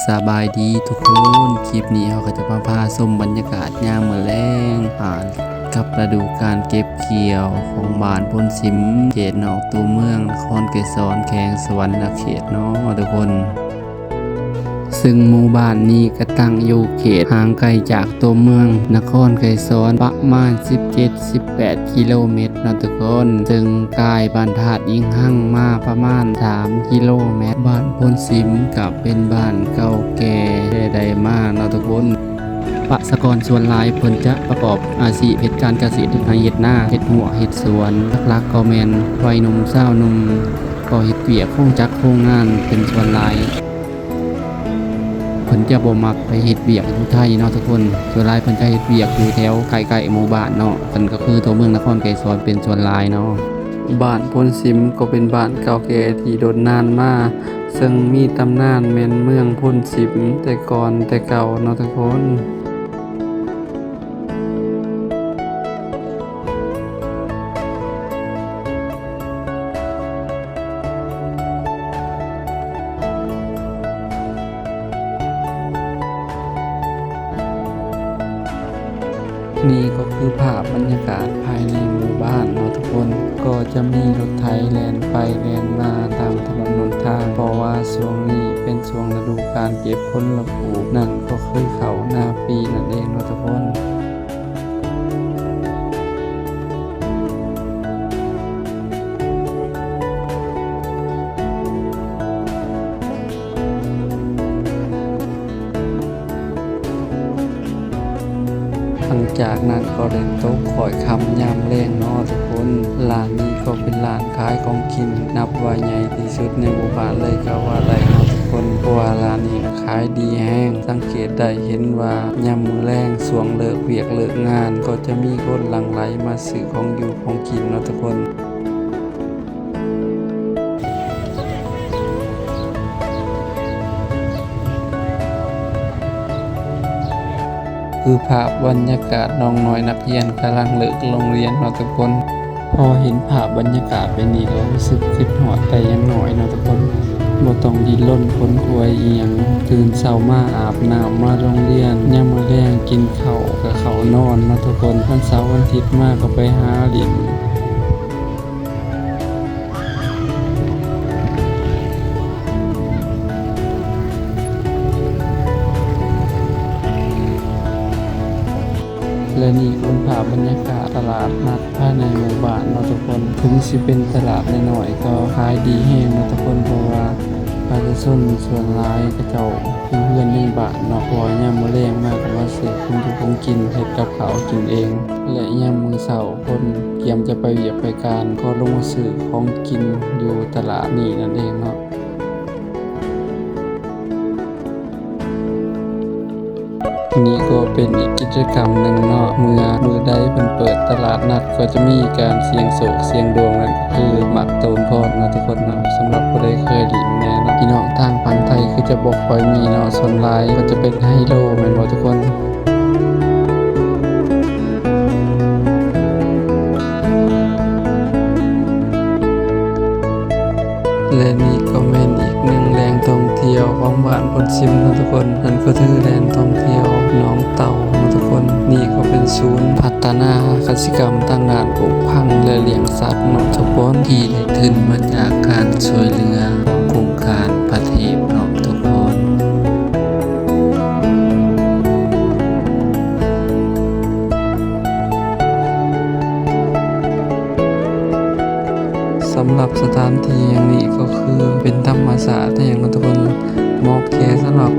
ສະບາຍດີທຸກຄົນ, ຄລິບນີ້ເຮົາກໍຈະມາພາຊົມບັນຍາກາດຍາມມື້ແລງ ອ່າ ກັບລະດູການເກັບກ່ຽວຂອງບ້ານໂພນສິມ ເຂດນອກຕົວເມືອງນະຄອນໄກສອນ ແຂວງສະຫວັນນະເຂດເນາະທຸກຄົນ. ເຊິ່ງໝູ່ບ້ານນີ້ກໍຕັ້ງຢູ່ເຂດຫ່າງໄກຈາກຕົວເມືອງນະຄອນໄກສອນປະມານສິບເຈັດ ສິບແປດກິໂລແມັດເນາະທຸກຄົນ, ເຊິ່ງກາຍບ້ານທາດອິງຮັງມາປະມານສາມກິໂລແມັດ. ບ້ານໂພນສິມກໍເປັນບ້ານເກົ່າແກ່ແຕ່ໃດມາເນາະທຸກຄົນ. ປະຊາກອນສ່ວນຫຼາຍເພິ່ນຈະປະກອບອາຊີບເຮັດການກະເສດ ເຮັດໄຮ່ເຮັດນາ ເຮັດຮົ້ວເຮັດສວນ, ຫຼັກໆກໍແມ່ນວັຍໜຸ່ມຊາວໜຸ່ມ ກໍເຮັດວຽກໂຮງຈັກໂຮງງານເປັນສ່ວນຫຼາຍ. ເພິ່ນຈະບໍ່ມັກໄປເຮັດວຽກຢູ່ໄທເນາະທຸກຄົນ, ສ່ວນຫຼາຍເພິ່ນຈະເຮັດວຽກຢູ່ແຖວໃກ້ໆໝູ່ບ້ານເນາະ, ເພິ່ນກໍຄືຕົວເມືອງນະຄອນໄກສອນເປັນສ່ວນຫຼາຍເນາະ. ບ້ານໂພນສິມກໍເປັນບ້ານເກົ່າແກ່ທີ່ດົນນານມາ, ເຊິ່ງມີຕຳນານແມ່ນເມືອງໂພນສິມແຕ່ກ່ອນແຕ່ເກົ່າເນາະທຸກຄົນ. ນີ້ກໍຄືພາບບັນຍາກາດພາຍໃນໝູ່ບ້ານເນາະທຸກຄົນ, ກໍຈະມີລົດໄຖແລ່ນໄປແລ່ນມາຕາມຖະໜົນຫົນທາງ, ເພາະວ່າຊ່ວງນີ້ເປັນຊ່ວງລະດູການເກັບຜົນລະປູກ, ນັ້ນກໍຄືເຂົ້ານາປີນັ້ນເອງເນາະທຸກຄົນ. ຫຼັງຈາກນັ້ນກໍໄດ້ຕົກຄ້ອຍຄ່ຳຍາມແລງເນາະທຸກຄົນ. ຮ້ານນີ້ກໍເປັນຮ້ານຂາຍຂອງກິນ ນັບວ່າໃຫຍ່ທີ່ສຸດໃນໝູ່ບ້ານເລີຍກໍວ່າໄດ້ເນາະທຸກຄົນ, ເພາະວ່າຮ້ານນີ້ຂາຍດີແຮງ. ສັງເກດໄດ້ເຫັນວ່າຍາມມື້ແລງ ຊ່ວງເລີກວຽກເລີກງານ ກໍຈະມີຄົນຫຼັ່ງໄຫຼມາຊື້ຂອງຢູ່ຂອງກິນເນາະທຸກຄົນ. ຄືພາບບັນຍາກາດນ້ອງນ້ອຍນັກຮຽນກຳລັງເລີກໂຮງຮຽນເນາະທຸກຄົນ. ພໍເຫັນພາບບັນຍາກາດແບບນີ້ກໍຮູ້ສຶກຄິດຮອດແຕ່ຍັງນ້ອຍເນາະທຸກຄົນ. ບໍ່ຕ້ອງດີ້ນລົນຂົນຂວາຍອີ່ຫຍັງ, ຕື່ນເຊົ້າມາອາບນ້ຳມາໂຮງຮຽນ, ຍາມມື້ແລງກິນເຂົ້າກໍເຂົ້ານອນເນາະທຸກຄົນ. ວັນເສົາວັນອາທິດມາກໍໄປຫາຫຼິ້ນ. ແລະນີ້ກໍເປັນພາບບັນຍາກາດຕະຫຼາດນັດພາຍໃນໝູ່ບ້ານເນາະທຸກຄົນ. ເຖິງຊິເປັນຕະຫຼາດນ້ອຍໆ ກໍຂາຍດີແຮງເນາະທຸກຄົນ, ເພາະວ່າປະຊາຊົນສ່ວນຫຼາຍເຂົາເຈົ້າ ຢູ່ເຮືອນໃນບ້ານເນາະ, ເພາະວ່າຍາມມື້ແລງມາກໍມາຊື້ຂອງຢູ່ຂອງກິນ ເຮັດກັບເຂົ້າກິນເອງ ແລະ ຍາມມື້ເຊົ້າຄົນກຽມຈະໄປວຽກໄປການ ກໍລົງມາຊື້ຂອງກິນຢູ່ຕະຫຼາດນີ້ນັ້ນເອງເນາະ. ນີ້ກໍເປັນອີກກິດຈະກຳໜຶ່ງເນາະ, ເມື່ອມື້ໃດເພິ່ນເປີດຕະຫຼາດນັດ ກໍຈະມີການສ່ຽງໂຊກສ່ຽງດວງ ນັ້ນກໍຄືໝາກໂຕນພອນເນາະທຸກຄົນເນາະ. ສຳລັບຜູ້ໃດເຄີຍຫຼິ້ນແນ່ເນາະ, ພີ່ນ້ອງທາງຝັ່ງໄທຄືຈະບໍ່ຄ່ອຍມີເນາະ, ສ່ວນຫຼາຍກໍຈະເປັນໄຮໂລແມ່ນບໍ່ທຸກຄົນ? ແລະນີ້ກໍແມ່ນອີກໜຶ່ງແຫຼ່ງທ່ອງທ່ຽວຂອງບ້ານໂພນສິມເນາະທຸກຄົນ, ນັ້ນກໍຄືແຫຼ່ງທ່ອງທ່ຽວໜອງເຕົ່າເນາະທຸກຄົນ. ນີ້ກໍເປັນສູນພັດທະນາກະສິກຳທາງດ້ານປູກຝັງ ແລະ ລ້ຽງສັດເນາະທຸກຄົນ, ທີ່ໄດ້ທຶນມາຈາກການຊ່ວຍເຫຼືອຂອງໂຄງການພະເທບເນາະທຸກຄົນ. ສຳລັບສະຖານທີ່ແຫ່ງນີ້ກໍຄືເປັນທຳມະຊາດແຮງເນາະທຸກຄົນ, ເໝາະແກ່ສຳລັບ